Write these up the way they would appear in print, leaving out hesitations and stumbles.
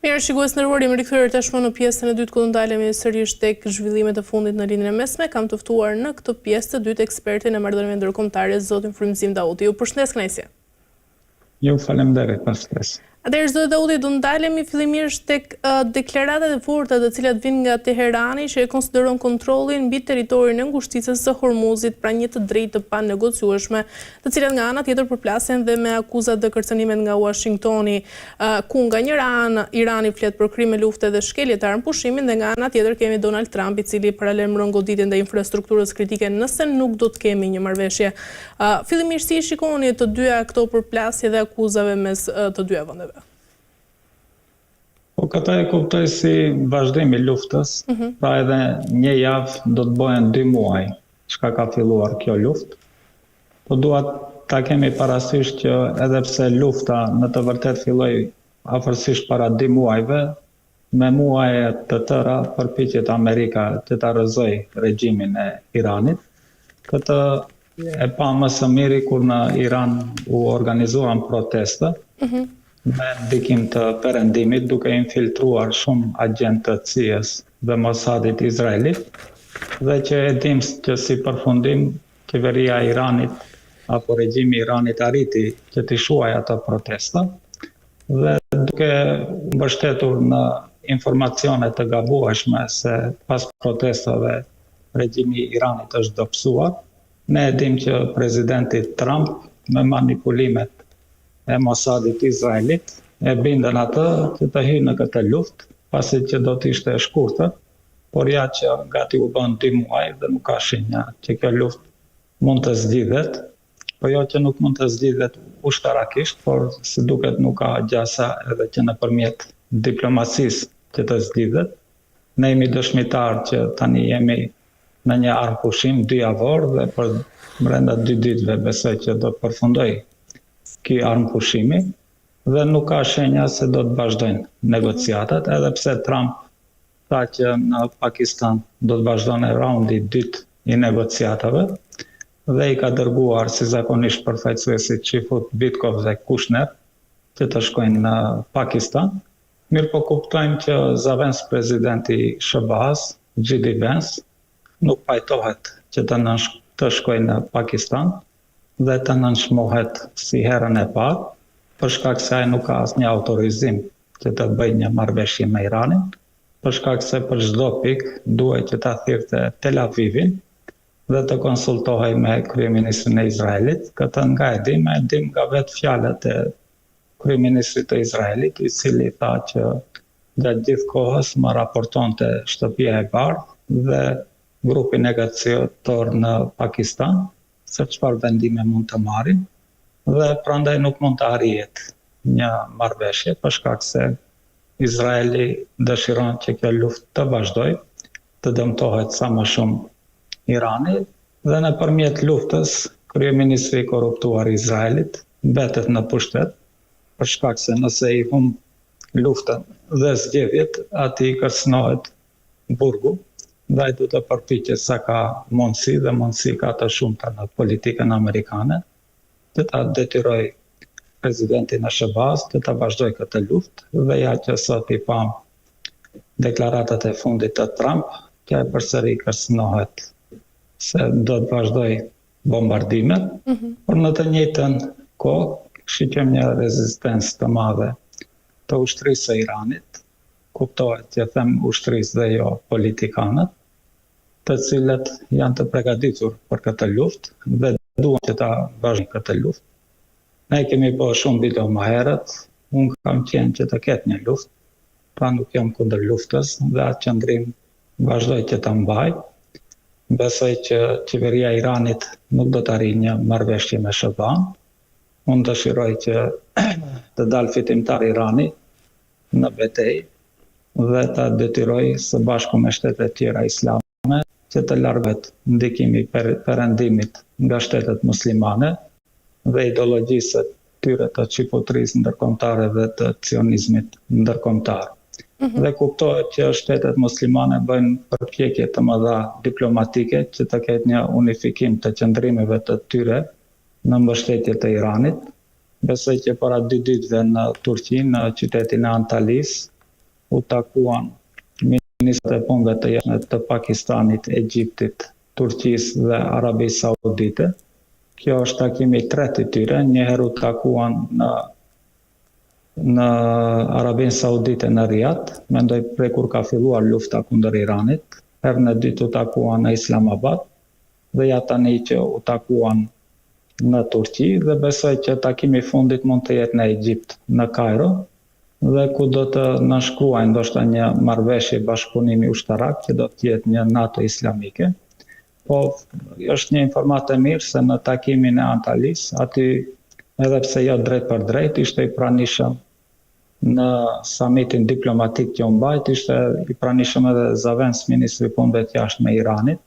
Mirë, shikues të nderuar, jemi rikthyer tashmë në pjesën e dytë ku do ndalemi sërish tek zhvillimet e fundit në Lindjen e Mesme. Kam të ftuar në këtë pjesë të dytë ekspertin e marrëdhënieve ndërkombëtare, zotin Frymëzim Dauti. Ju përshëndes kënaqësi. Ju faleminderit për ftesë. Atëherë zoti Dauti, do ndalemi fillimisht tek deklaratat e forta të cilat vijnë nga Teherani që e konsideron kontrollin mbi territorin e ngushticës së Hormuzit, pra një të drejtë të panegociueshme, të cilat nga ana tjetër përplasen dhe me akuzat dhe kërcënimet nga Uashingtoni, ku nga njëra anë Irani flet për krime lufte dhe shkelje të armëpushimit dhe nga ana tjetër kemi Donald Trump i cili paralajmëron goditje ndaj infrastrukturës kritike nëse nuk do të kemi një marrëveshje. Fillimisht si i shikoni të dyja këto përplasje dhe akuzave mes të dyja vendeve? Po këtë e kuptoj si vazhdim i luftës, mm -hmm. pra edhe një javë do të bëhen dy muaj çka ka filluar kjo luftë. Po dua ta kemi parasysh që edhe pse lufta në të vërtetë filloi afërsisht para dy muajve, Me muaj të tëra përpiqet Amerika që ta rrëzojë regjimin e Iranit. Këtë e pamë më së miri kur në Iran u organizuan protesta mm -hmm. me ndikim të perëndimit duke infiltruar shumë agjentë të CIA-s dhe Mossadit izraelit dhe që e dimë që si përfundim qeveria e Iranit apo regjimi i Iranit arriti që t'i shuajë ato protesta dhe duke u mbështetur në informacione të gabueshme se pas protestave regjimi i Iranit është dobësuar, ne e dimë që presidenti Trump me manipulimet e Mossadit izraelit e bindën atë që të hyjë në këtë luftë, pasi që do të ishte e shkurtër, por ja që gati u bënë dy muaj dhe nuk ka shenja që kjo luftë mund të zgjidhet. Po jo që nuk mund të zgjidhet ushtarakisht, por si duket nuk ka gjasa edhe që nëpërmjet diplomacisë që të zgjidhet. Ne jemi dëshmitarë që tani jemi në një armëpushim dy javor dhe për brenda dy ditëve besoj që do të përfundojë ky armëpushimi dhe nuk ka shenja se do të vazhdojnë negociatat, edhe pse Trump tha që në Pakistan do të vazhdon raundi i dytë i negociatave dhe i ka dërguar si zakonisht përfaqësuesit çifut Witkoff dhe Kushner që të shkojnë në Pakistan. Mirëpo kuptojmë që zëvendëspresidenti i SHBA-së, J.D. Vance, nuk pajtohet që të nënsh të shkojë në Pakistan dhe të nënçmohet si herën e parë, për shkak se ai nuk ka asnjë autorizim që të bëjë një marrëveshje me Iranin, për shkak se për çdo pikë duhej që ta thirrte Tel Avivin dhe të konsultohej me kryeministrin e Izraelit. Këtë nga e dimë, e dimë nga vetë fjalët e kryeministrit të Izraelit, i cili tha që gjatë gjithë kohës më raportonte Shtëpia e Bardhë dhe grupi negociator në Pakistan se çfarë vendime mund të marrin dhe prandaj nuk mund të arrihet një marrëveshje për shkak se Izraeli dëshiron që kjo luftë të vazhdojë, të dëmtohet sa më shumë Irani dhe nëpërmjet luftës kryeministri i korruptuar i Izraelit mbetet në pushtet për shkak se nëse i humb luftën dhe zgjedhjet atij i kërcënohet burgu dhe ai do të përpiqet sa ka mundësi dhe mundësi ka të shumta në politikën amerikane që ta detyrojë presidentin e SHBA-së që ta vazhdojë këtë luftë dhe ja që sot i pamë deklaratat e fundit të Trump që ai përsëri kërcënohet se do të vazhdojë bombardimet, mm -hmm. por në të njëjtën kohë shikojmë një rezistencë të madhe të ushtrisë së Iranit, kuptohet që them ushtrisë dhe jo politikanët, të cilët janë të pregaditur për këtë luftë dhe duan që ta vazhdojnë këtë luftë. Ne kemi bërë shumë video më herët, unë kam qenë që të ketë një luftë, pra nuk jam kundër luftës dhe atë qëndrim vazhdoj që ta mbaj. Besoj që qeveria e Iranit nuk do të arrijë një marrëveshje me SHBA-n. Unë dëshiroj që të dalë fitimtar Irani në betejë dhe ta detyrojë së bashku me shtetet tjera islame që të largohet ndikimi i Perëndimit nga shtetet muslimane dhe ideologjisë së tyre të çifutërisë ndërkombëtare dhe të cionizmit ndërkombëtar. Mm -hmm. Dhe kuptohet që shtetet muslimane bëjnë përpjekje të mëdha diplomatike që të ketë një unifikim të qëndrimeve të tyre në mbështetje të Iranit. Besoj që para dy ditëve në Turqi, në qytetin e Antalisë, u takuan ministrat e punëve të jashtme të Pakistanit, Egjiptit, Turqisë dhe Arabisë Saudite. Kjo është takimi i tretë i tyre, një herë u takuan në në Arabinë Saudite në Riad, mendoj prej kur ka filluar lufta kundër Iranit, herën e dytë u takuan në Islamabad dhe ja tani që u takuan në Turqi dhe besoj që takimi i fundit mund të jetë në Egjipt, në Kajro, dhe ku do të nënshkruajnë ndoshta një marrëveshje bashkëpunimi ushtarak që do të jetë një NATO islamike. Po është një informatë e mirë se në takimin e Antalisë, aty edhe pse jo drejtpërdrejt, ishte i pranishëm në samitin diplomatik që u mbajt, ishte i pranishëm edhe zëvendësministri i Punëve të Jashtme i Iranit.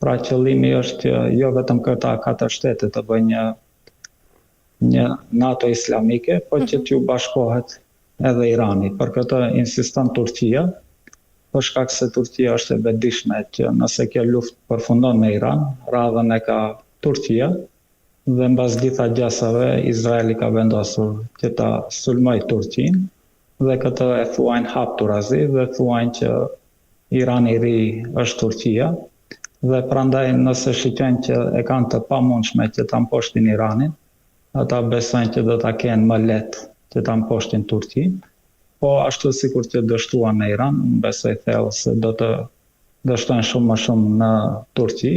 Pra qëllimi është që jo vetëm këta katër shtete të bëjnë një një NATO islamike, po që mhm. t'ju bashkohet edhe Irani. Për këtë insiston Turqia, për shkak se Turqia është e vetëdijshme që nëse kjo luftë përfundon me Iran, radhën e ka Turqia dhe mbas gjitha gjasave Izraeli ka vendosur që ta sulmojë Turqinë dhe këtë e thuajnë hapturazi dhe thuajnë që Irani i ri është Turqia dhe prandaj nëse shikojnë që e kanë të pamundshme që ta mposhtin Iranin, ata besojnë që do ta kenë më lehtë që ta mposhtin Turqinë. Po ashtu sikur që dështuan në Iran, unë besoj thellë se do të dështojnë shumë më shumë në Turqi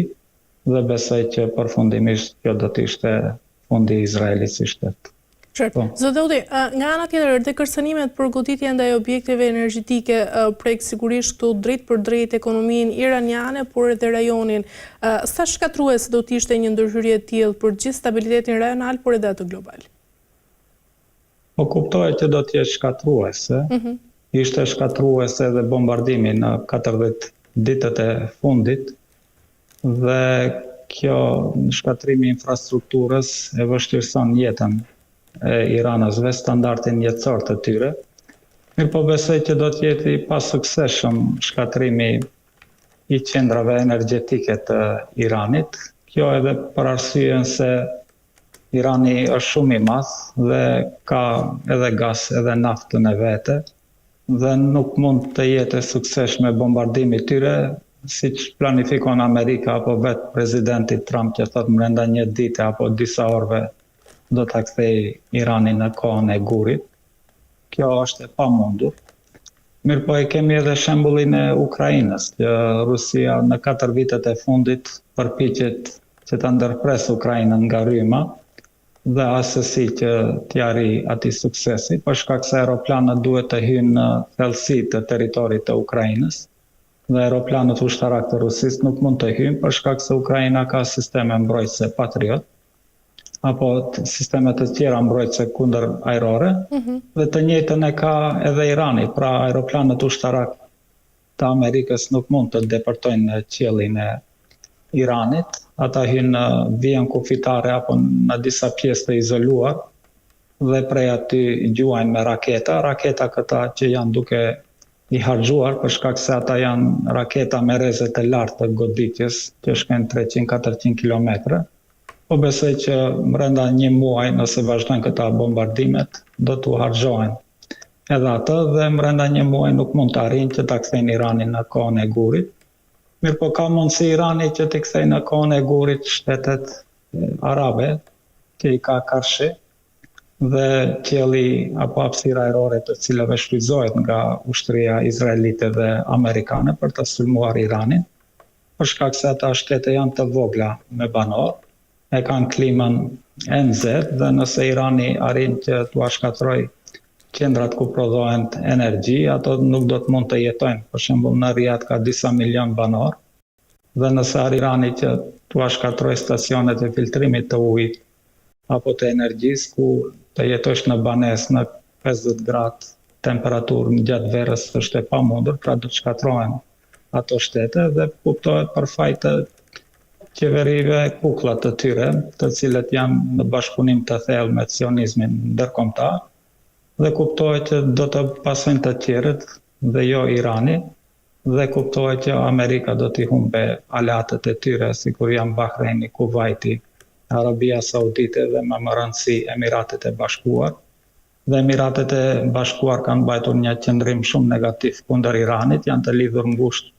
dhe besoj që përfundimisht kjo do të ishte fundi i Izraelit si shtet. Qartë. Po. Zoti Dauti, nga ana tjetër, dhe kërcënimet për goditje ndaj objekteve energjetike prek sigurisht këtu drejtpërdrejt ekonominë iraniane, por edhe rajonin. Sa shkatërruese do të ishte një ndërhyrje e tillë për gjithë stabilitetin rajonal, por edhe atë global? Po kuptohet që do të jetë shkatërruese. Mhm. Ishte shkatërruese edhe bombardimi në 40 ditët e fundit dhe kjo shkatërrimi i infrastrukturës e vështirëson jetën e iranasve, standardin jetësor të tyre. Mirëpo besoj që do të jetë i pasuksesshëm shkatërrimi i qendrave energjetike të Iranit. Kjo edhe për arsyen se Irani është shumë i madh dhe ka edhe gaz edhe naftën e vete dhe nuk mund të jetë e suksesshme bombardimi i tyre siç planifikon Amerika apo vetë presidenti Trump që thotë mrenda një dite apo disa orëve do ta kthejë Iranin në kohën e gurit. Kjo është e pamundur. Mirëpo e kemi edhe shembullin e Ukrainës, që Rusia në katër vitet e fundit përpiqet që ta ndërpresë Ukrainën nga rryma dhe assesi që t'i arrijë atij suksesi, për shkak se aeroplanët duhet të hyjnë në thellësi të territorit të Ukrainës dhe aeroplanët ushtarakë të Rusisë nuk mund të hyjnë për shkak se Ukraina ka sisteme mbrojtëse Patriot apo sisteme të tjera mbrojtëse kundër ajrore mm -hmm. dhe të njëjtën e ka edhe Irani, pra aeroplanët ushtarakë të Amerikës nuk mund të depërtojnë në qiellin e Iranit, ata hyjnë në vijën kufitare apo në disa pjesë të izoluar dhe prej aty gjuajnë me raketa, raketa këta që janë duke i harxhuar për shkak se ata janë raketa me rreze të lartë të goditjes që shkojnë 300-400 kilometra. Po besoj që brenda një muaj nëse vazhdojnë këta bombardimet do t'u harxhohen edhe atë dhe brenda një muaj nuk mund të arrijnë që ta kthejnë Iranin në kohën e gurit. Mirëpo ka mundësi Irani që t'i kthejë në kohën e gurit shtetet arabe që i ka karshi dhe qielli apo hapësira ajrore të cilave shfrytëzohet nga ushtria izraelite dhe amerikane për të sulmuar Iranin. për shkak se ata shtete janë të vogla me banorë, e kanë klimën e nxehtë dhe nëse Irani arrin që t'ua shkatërrojë qendrat ku prodhohen energji, ato nuk do të mund të jetojnë. Për shembull, në Riad ka disa milion banorë dhe nëse arrin Irani që t'ua shkatërrojë stacionet e filtrimit të ujit apo të energjisë, ku të jetosh në banesë në 50 gradë temperaturë gjatë verës është e pamundur, pra do të shkatërrohen ato shtete dhe kuptohet për faj të qeverive kuklla të tyre, të cilët janë në bashkëpunim të thellë me sionizmin ndërkombëtar dhe kuptohet që do të pasojnë të tjerët dhe jo Irani dhe kuptohet që Amerika do t'i humbe aleatët e tyre, sikur janë Bahreini, Kuvajti, Arabia Saudite dhe me më rëndësi Emiratet e Bashkuar. Dhe Emiratet e Bashkuar kanë mbajtur një qëndrim shumë negativ kundër Iranit, janë të lidhur ngushtë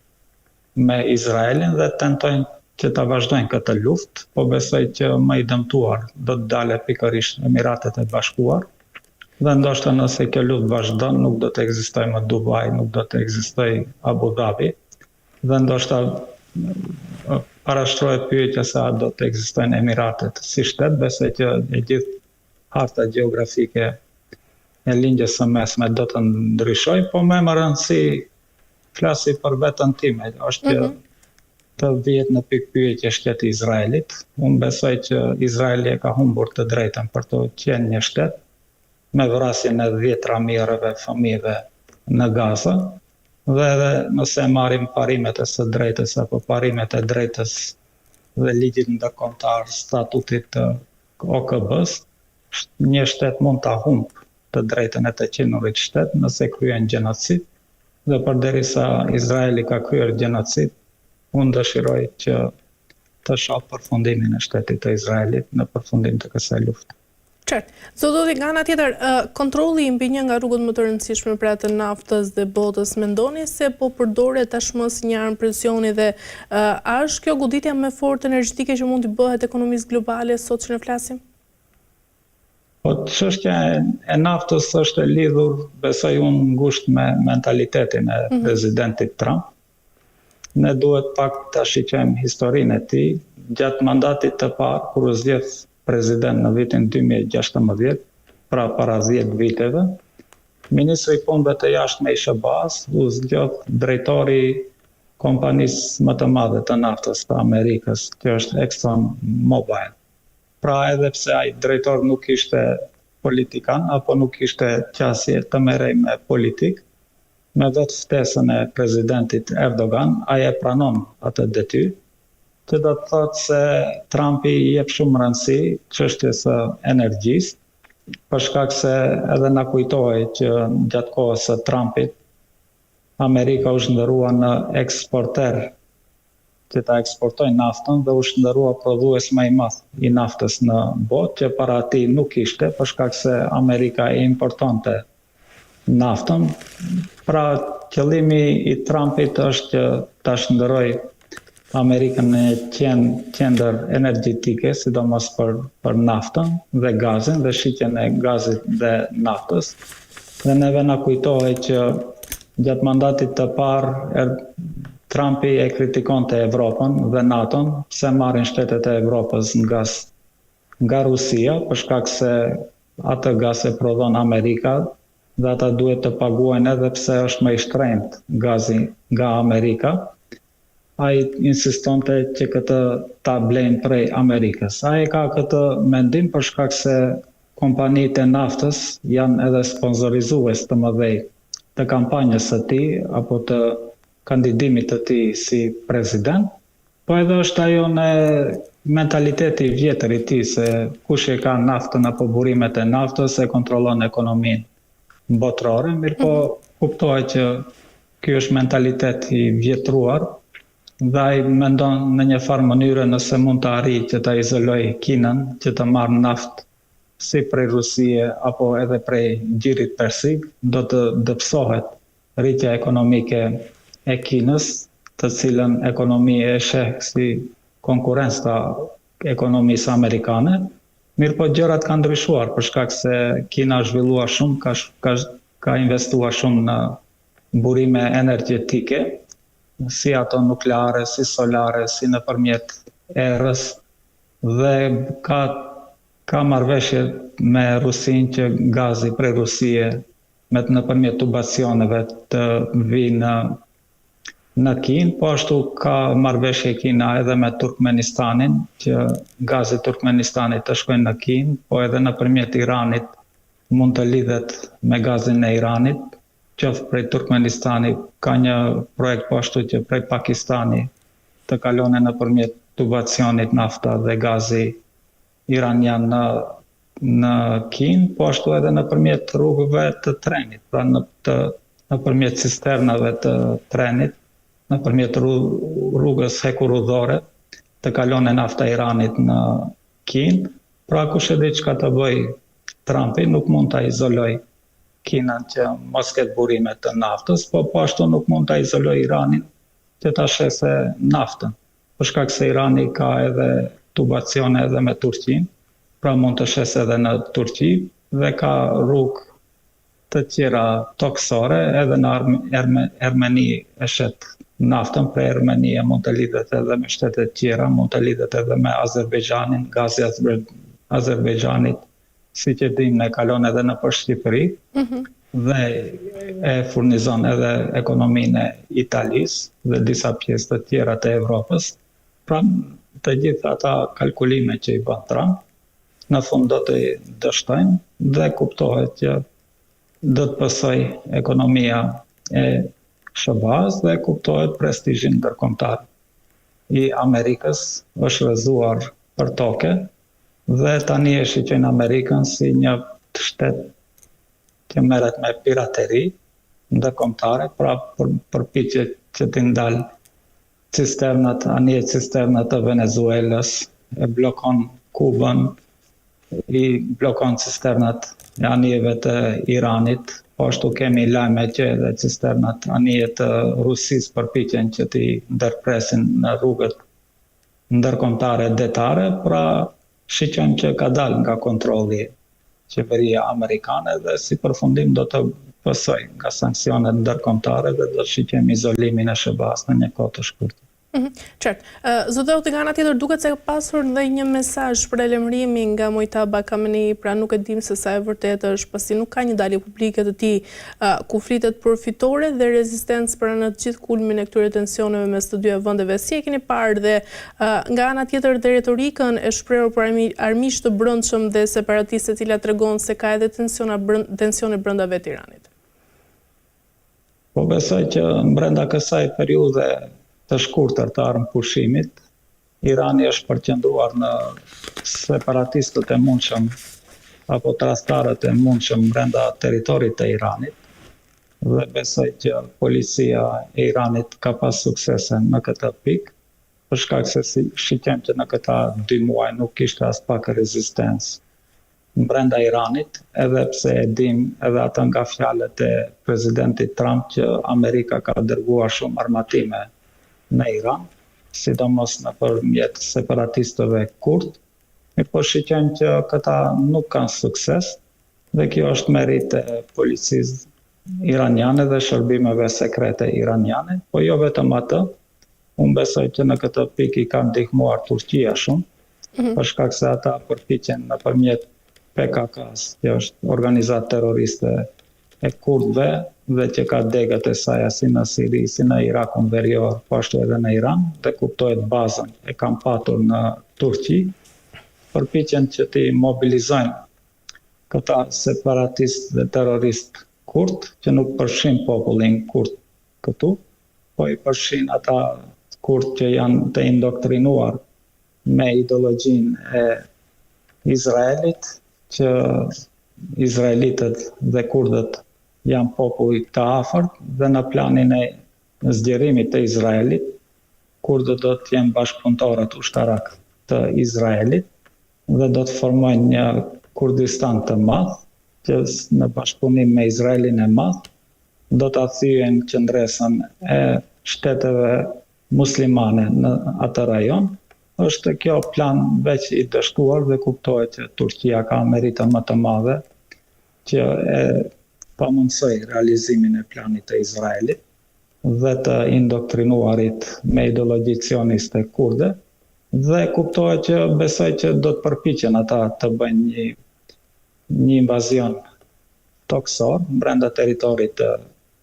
me Izraelin dhe tentojnë që ta vazhdojnë këtë luftë, po besoj që më i dëmtuar do të dale pikërisht Emiratet e Bashkuar dhe ndoshta nëse kjo luftë vazhdon nuk do të ekzistojë më Dubai, nuk do të ekzistojë Abu Dhabi dhe ndoshta parashtrohet pyetja se a do të ekzistojnë Emiratet si shtet, besoj që e gjithë harta gjeografike e Lindjes së Mesme do të ndryshojë, po më me rëndësi flasi për veten time, është që mm -hmm. të vihet në pikëpyetje shteti i Izraelit. Unë besoj që Izraeli e ka humbur të drejtën për të qenë një shtet me vrasjen e dhjetra mijërave fëmijëve në Gaza dhe edhe nëse marrim parimet e së drejtës apo parimet e drejtës dhe ligjit ndërkombëtar statutit të OKB-së, një shtet mund ta humbë të drejtën e të qenurit shtet nëse kryen gjenocid dhe përderisa Izraeli ka kryer gjenocid, unë dëshiroj që të shoh përfundimin e shtetit të Izraelit në përfundim të kësaj lufte. Qartë. Zoti Hoti, nga ana tjetër, kontrolli mbi një nga rrugët më të rëndësishme pra të naftës dhe botës, mendoni se po përdoret tashmë si një armë presioni dhe a është kjo goditja më e fortë energjetike që mund t'i bëhet ekonomisë globale sot që ne flasim? Po çështja e naftës është e lidhur, besoj unë, ngushtë me mentalitetin e mhm. presidentit Trump. Ne duhet pak ta shiqojmë historinë e tij. Gjatë mandatit të parë, kur u zgjedh president në vitin 2016, pra para 10 viteve, ministri i Punëve të Jashtme i SHBA-s u zgjodh drejtori i kompanisë më të madhe të naftës të Amerikës, që është Exxon Mobil. Pra edhe pse ai drejtor nuk ishte politikan apo nuk kishte qasje të merrej me politikë, me vetë ftesën e presidentit Erdogan, ai e pranon atë detyrë, që do të thotë se Trumpi i jep shumë rëndësi çështjes së energjisë, për shkak se edhe na kujtohej që gjatë kohës së Trumpit Amerika u shndërrua në eksporter që ta eksportojë naftën dhe u shndërrua prodhues më i madh i naftës në botë, që para tij nuk ishte, për shkak se Amerika e importonte naftën. Pra, qëllimi i Trumpit është që ta shndërrojë Amerikën në qen, qendër energjetike, sidomos për për naftën dhe gazin dhe shitjen e gazit dhe naftës. Dhe neve na kujtohej që gjatë mandatit të parë er, Trumpi e kritikonte Evropën dhe NATO-n pse marrin shtetet e Evropës gaz nga Rusia, për shkak se atë gaz e prodhon Amerika dhe ata duhet të paguajnë edhe pse është më i shtrenjtë gazi nga Amerika. Ai insistonte që këtë ta blejnë prej Amerikës. Ai e ka këtë mendim për shkak se kompanitë e naftës janë edhe sponsorizues të mëdhej të kampanjës së tij apo të kandidimit të tij si president, po edhe është ajo në mentaliteti i vjetër i tij se kush e ka naftën apo burimet e naftës e kontrollon ekonominë botërore, mirëpo mm -hmm. kuptohet që Ky është mentalitet i vjetruar dhe ai mendon në një farë mënyre nëse mund të arrijë që ta izolojë Kinën, që të marrë naftë si prej Rusie apo edhe prej Gjirit Persik, do të dobësohet rritja ekonomike e Kinës, të cilën ekonomi e sheh si konkurrencë të ekonomisë amerikane. Mirëpo gjërat kanë ndryshuar për shkak se Kina është zhvilluar shumë, ka ka ka investuar shumë në burime energjetike, si ato nukleare, si solare, si nëpërmjet erës dhe ka ka marrëveshje me Rusinë që gazi prej Rusie me nëpërmjet tubacioneve të vijë në në Kinë, po ashtu ka marrëveshje Kina edhe me Turkmenistanin, që gazi Turkmenistanit të shkojë në Kinë, po edhe nëpërmjet Iranit mund të lidhet me gazin e Iranit, qoftë prej Turkmenistani, ka një projekt po ashtu që prej Pakistani të kalone nëpërmjet tubacionit nafta dhe gazi iranian në në Kinë, po ashtu edhe nëpërmjet rrugëve të trenit, pra në të nëpërmjet cisternave të trenit, nëpërmjet rrugës hekurudhore të kalone nafta e Iranit në Kinë. Pra kush e di çka të bëjë. Trumpi nuk mund ta izolojë Kinën që mos ketë burime të naftës, po po ashtu nuk mund ta izolojë Iranin që ta shese naftën, për shkak se Irani ka edhe tubacione edhe me Turqinë, pra mund të shesë edhe në Turqi dhe ka rrugë të tjera tokësore edhe në Armeni e shet naftën, prej Armenie mund të lidhet edhe me shtete të tjera, mund të lidhet edhe me Azerbejxhanin, gazi i Azerbejxhanit, siç e dimë ne kalon edhe nëpër Shqipëri mm -hmm. dhe e furnizon edhe ekonominë e Italisë dhe disa pjesë të tjera të Evropës. Pra të gjitha ata kalkulime që i bën Trump, në fund do të dështojnë dhe kuptohet që do të pësojë ekonomia e SHBA-s dhe kuptohet prestizhi ndërkombëtar i Amerikës është rrëzuar për toke dhe tani e shiqojnë Amerikën si një shtet që merret me pirateri ndërkombëtare, pra për, përpiqet që t'i ndalë Cisternat, anijet cisterna të Venezuelës, e bllokon Kubën, i bllokon cisternat e anijeve të Iranit, po ashtu kemi lajme që edhe cisternat anijet të Rusisë përpiqen që t'i ndërpresin në rrugët ndërkombëtare detare, pra shiqojmë që ka dalë nga kontrolli qeveria amerikane dhe si përfundim do të pësojë nga sanksionet ndërkombëtare dhe do të shiqojmë izolimin e SHBA-së në një kohë të shkurtër. Mhm, qartë. Zoti Hoti, nga ana tjetër duket se ka pasur dhe një mesazh paralajmërimi nga Mojtaba Khamenei, pra nuk e dimë se sa e vërtetë është, pasi nuk ka një dalje publike të tij, ku flitet për fitore dhe rezistencë pra në të gjithë kulmin e këtyre tensioneve mes të dyja vendeve. Si e keni parë dhe Nga ana tjetër dhe retorikën e shprehur për armiq të brendshëm dhe separatistë e cila tregon se ka edhe tensione brenda vetë Iranit. Po besoj që brenda kësaj periudhe të shkurtër të armëpushimit, Irani është përqendruar në separatistët e mundshëm apo tradhtarët e mundshëm brenda territorit të Iranit dhe besoj që policia e Iranit ka pas suksese në këtë pikë. për shkak se si shiqojmë që në këta dy muaj nuk kishte aspak rezistencë brenda Iranit, edhe pse e dimë edhe atë nga fjalët e presidentit Trump që Amerika ka dërguar shumë armatime në Iran, sidomos nëpërmjet separatistëve kurd, mirëpo shiqojmë që këta nuk kanë sukses dhe kjo është meritë e policisë iraniane dhe shërbimeve sekrete iraniane, po jo vetëm atë, Unë besoj që në këtë pikë i ka ndihmuar Turqia shumë, mm -hmm. për shkak se ata përpiqen nëpërmjet PKK-s, që është organizatë terroriste e kurdëve dhe që ka degët e saja si në Siri, si në Irakun verior, po ashtu edhe në Iran, dhe kuptohet bazën e kanë patur në Turqi, përpiqen që t'i mobilizojnë këta separatistë dhe terroristë kurd, që nuk përfshin popullin kurd këtu, po i përfshin ata kurd që janë të indoktrinuar me ideologjinë e Izraelit, që izraelitët dhe kurdët janë popuj të afërt dhe në planin e zgjerimit të Izraelit, kurdët do të jenë bashkëpunëtorët ushtarak të Izraelit dhe do të formojnë një Kurdistan të madh, që në bashkëpunim me Izraelin e madh do ta thyejnë qëndresën e shteteve muslimane në atë rajon, është kjo plan veç i dështuar dhe kuptohet që Turqia ka meritën më të madhe që e pamundësoi realizimin e planit të Izraelit dhe të indoktrinuarit me ideologji cioniste kurde dhe kuptohet që besoj që do të përpiqen ata të bëjnë një një invazion tokësor brenda territorit të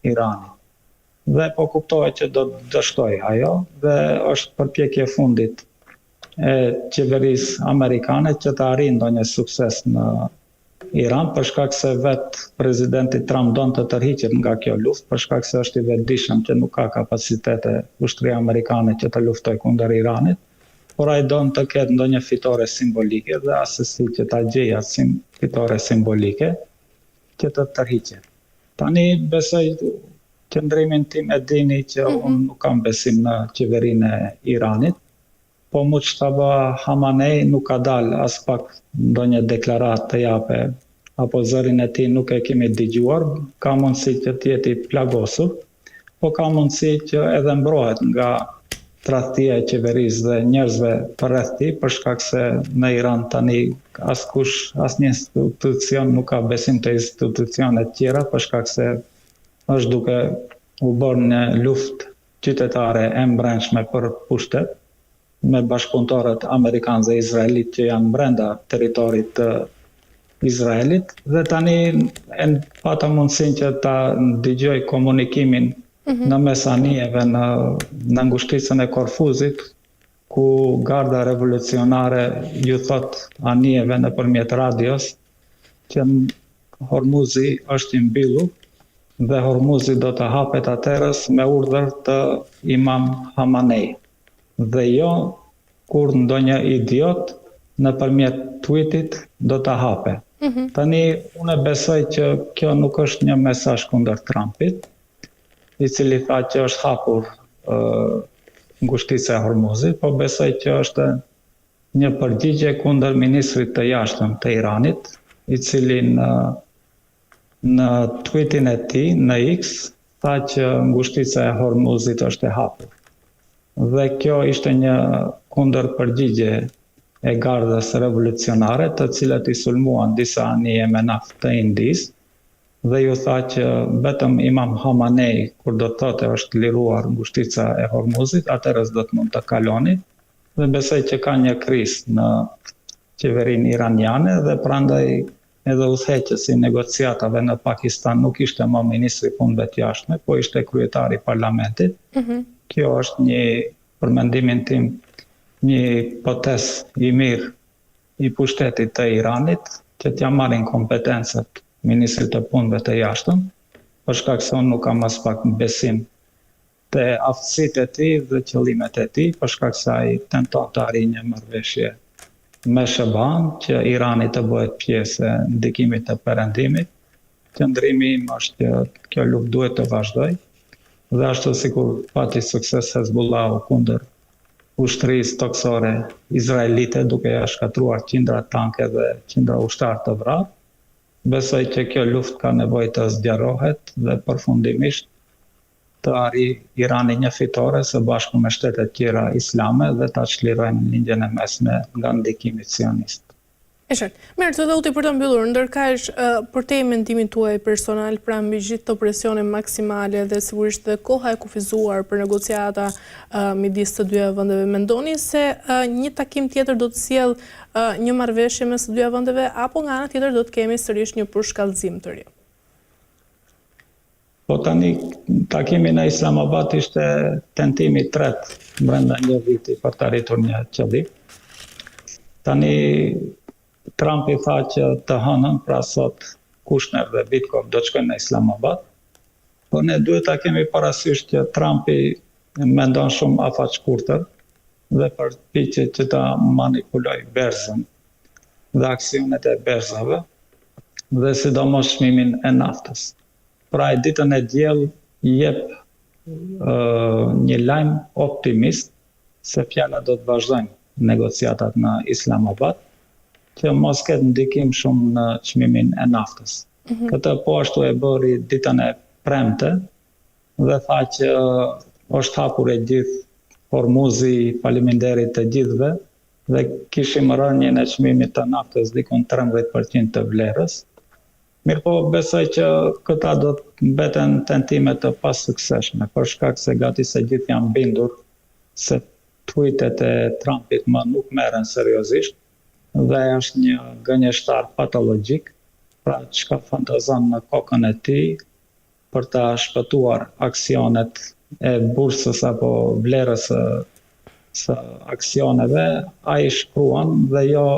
Iranit. Dhe po kuptohet që do të dështojë ajo dhe është përpjekje e fundit e qeverisë amerikane që të arrijë ndonjë sukses në Iran për shkak se vetë presidenti Trump don të tërhiqet nga kjo luftë për shkak se është i vetëdijshëm që nuk ka kapacitete ushtria amerikane që të luftojë kundër Iranit, por ai don të ketë ndonjë fitore simbolike dhe assesi që ta gjejë atë sim, fitore simbolike që të tërhiqet. Tani besoj qëndrimin tim e dini që mm -hmm. unë nuk kam besim në qeverinë e Iranit, po Mujtaba Hamanei nuk ka dalë aspak ndonjë deklaratë të jape. apo zërin e tij nuk e kemi dëgjuar, ka mundësi që të jetë i plagosur, po ka mundësi që edhe mbrohet nga tradhtia e qeverisë dhe njerëzve përreth tij, për shkak se në Iran tani askush, asnjë institucion nuk ka besim te institucionet tjera, për shkak se është duke u bërë një luftë qytetare e mbrendshme për pushtet me bashkëpunëtorët amerikanë dhe izraelitë që janë brenda territorit të Izraelit dhe tani e pata mundësinë që ta dëgjoj komunikimin mm -hmm. në mes anijeve në në ngushticën e Korfuzit ku garda revolucionare ju thotë anijeve nëpërmjet radios që Hormuzi është i mbyllur dhe Hormuzi do të hapet atëherës me urdhër të Imam Hamanei dhe jo kur ndonjë idiot nëpërmjet tweetit do ta hape. Mm -hmm. Tani unë besoj që kjo nuk është një mesazh kundër Trumpit, i cili tha që është hapur uh, ngushtica e Hormuzit, po besoj që është Një përgjigje kundër ministrit të Jashtëm të Iranit, i cili në në tweetin e tij në X tha që ngushtica e Hormuzit është e hapur. Dhe kjo ishte një kundërpërgjigje e Gardës Revolucionare, të cilët i sulmuan disa anije me naftë të Indisë dhe ju tha që vetëm Imam Hamanei kur do të thotë është liruar ngushtica e Hormuzit, atëherë do të mund të kaloni. Dhe besoj që ka një krizë në qeverinë iraniane dhe prandaj edhe udhëheqësi i negociatave në Pakistan nuk ishte më ministri i Punëve të Jashtme, po ishte kryetari i parlamentit. Mm -hmm. Kjo është një, për mendimin tim, një potez i mirë i pushtetit të Iranit që t'ia marrin kompetencat ministrit të Punëve të Jashtëm, për shkak se unë nuk kam aspak besim te aftësitë e tij dhe qëllimet e tij, për shkak se ai tenton të arrijë një marrëveshje me SHBA-në, që Irani të bëhet pjesë e ndikimit të Perëndimit. Qëndrimi im është që kjo luftë duhet të vazhdojë dhe ashtu sikur pati sukses Hezbollahu kundër ushtrisë tokësore izraelite duke ia shkatërruar qindra tanke dhe qindra ushtarë të vrarë, besoj që kjo luftë ka nevojë të zgjerohet dhe përfundimisht të arrijë Irani një fitore së bashku me shtetet tjera islame dhe ta çlirojnë Lindjen e Mesme nga ndikimi sionist. E qartë. Mirë, zoti Dauti për ta mbyllur, ndërkaq përtej mendimit tuaj personal, pra mbi gjithë këto presione maksimale dhe sigurisht dhe koha e kufizuar për negociata midis të dyja vendeve, mendoni se një takim tjetër do të sjellë një marrëveshje mes të dyja vendeve apo nga ana tjetër do të kemi sërish një përshkallëzim të ri? Po tani takimi në Islamabad ishte tentimi i tretë brenda një viti për të arritur një qëllim. Tani Trumpi tha që të hënën, pra sot Kushner dhe Witkoff do të shkojnë në Islamabad. Po ne duhet ta kemi parasysh që Trumpi mendon shumë afatshkurtër dhe përpiqet që ta manipulojë berzën dhe aksionet e berzave dhe sidomos çmimin e naftës. Pra ai ditën e diel jep një lajm optimist se fjala do të vazhdojnë negociatat në Islamabad, që mos ketë ndikim shumë në çmimin e naftës. Mm -hmm. Këtë po ashtu e bëri ditën e premte dhe tha që është hapur e gjithë Hormuzi, faleminderit të gjithëve dhe kishim rënien e çmimit të naftës dikun 13% të vlerës. Mirëpo besoj që këta do të mbeten tentime të pasuksesshme, për shkak se gati se gjithë janë bindur se tweetet e Trumpit më nuk merren seriozisht dhe ai është një gënjeshtar patologjik, pra çka fantazon në kokën e tij për ta shpëtuar aksionet e bursës apo vlerës së së aksioneve, ai shkruan dhe jo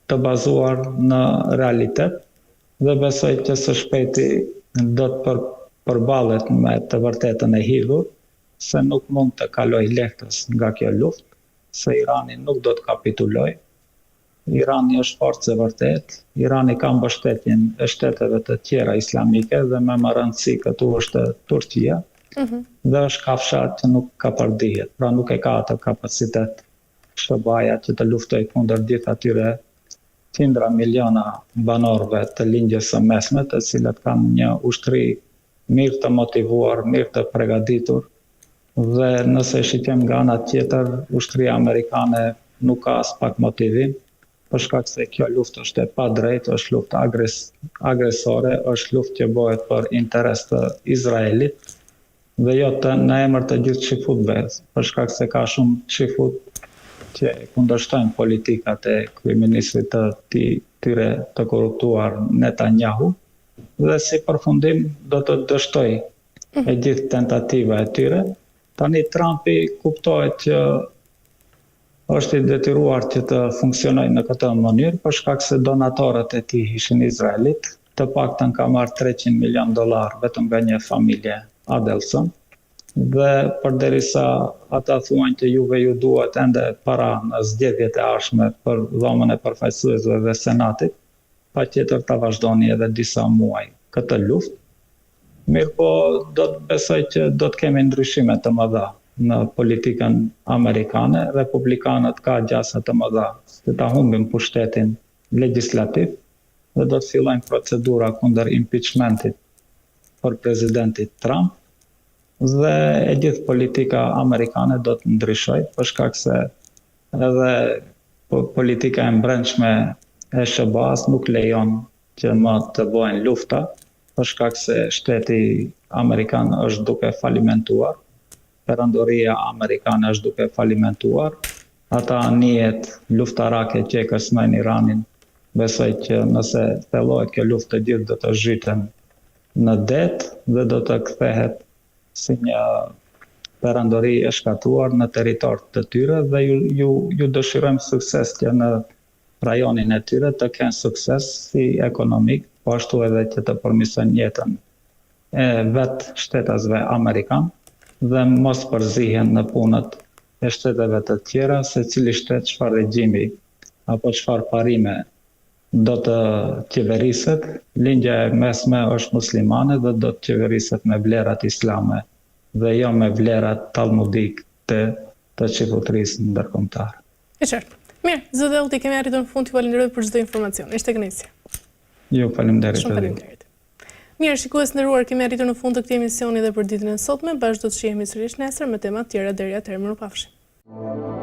të bazuar në realitet dhe besoj që së shpejti do të për, përballet me të vërtetën e hidhur se nuk mund të kalojë lehtës nga kjo luftë, se Irani nuk do të kapitulojë, Irani është forcë e vërtetë, Irani ka mbështetjen e shteteve të tjera islamike dhe me më rëndësi këtu është Turqia mm -hmm. dhe është kafsha që nuk kapërdihet, pra nuk e ka atë kapacitet SHBA-ja që të luftojë kundër gjithë atyre qindra miliona banorëve të Lindjes së Mesme, të cilët kanë një ushtri mirë të motivuar, mirë të pregaditur dhe nëse e shikojmë nga ana tjetër, ushtria amerikane nuk ka aspak motivim, për shkak se kjo luftë është e padrejtë, është luftë agres, agresore, është luftë që bëhet për interes të Izraelit dhe jo të në emër të gjithë çifutëve, për shkak se ka shumë çifut që kundërshtojnë politikat e kryeministrit të tyre të korruptuar Netanyahu dhe si përfundim do të dështojë e gjithë tentativa e tyre. Tani Trumpi kuptohet që është i detyruar që të funksionojë në këtë mënyrë për shkak se donatorët e tij ishin izraelitë, të paktën ka marrë 300 milion dollar vetëm nga një familje Adelson dhe përderisa ata thuajnë që juve ju duhet ende para në zgjedhjet e ardhshme për dhomën e përfaqësuesve dhe senatit, patjetër ta vazhdoni edhe disa muaj këtë luftë. Mirëpo, do të besoj që do të kemi ndryshime të mëdha në politikën amerikane. Republikanët ka gjasa të mëdha që ta humbin pushtetin legjislativ dhe do të fillojnë procedura kundër impeachmentit për presidentit Trump dhe e gjithë politika amerikane do të ndryshojë për shkak se edhe politika e mbrendshme e SHBA-s nuk lejon që më të bëhen lufta, për shkak se shteti amerikan është duke falimentuar, perandoria amerikane është duke falimentuar, ata anijet luftarake që e kërcënojnë Iranin, besoj që nëse thellohet kjo luftë të gjithë do të zhyten në det dhe do të kthehet si një perandori e shkatërruar në territor të tyre dhe ju ju ju dëshirojmë sukses që në rajonin e tyre të kenë sukses si ekonomik, po ashtu edhe që të përmirësojnë jetën e vetë shtetasve amerikan dhe mos përzihen në punët e shteteve të tjera, secili shtet çfarë regjimi apo çfarë parime do të qeveriset, Lindja e Mesme është muslimane dhe do të qeveriset me vlerat islame dhe jo me vlerat talmudike të të çifutërisë ndërkombëtare. E qartë. Mirë, zoti Dauti, kemi arritur në fund, ju falenderoj për çdo informacion. Ishte kënaqësi. Ju faleminderit. Shumë faleminderit. Mirë, shikues të nderuar, kemi arritur në fund të këtij emisioni dhe për ditën e sotme. Bashkë do të shihemi sërish nesër me tema të tjera deri atëherë mirupafshim.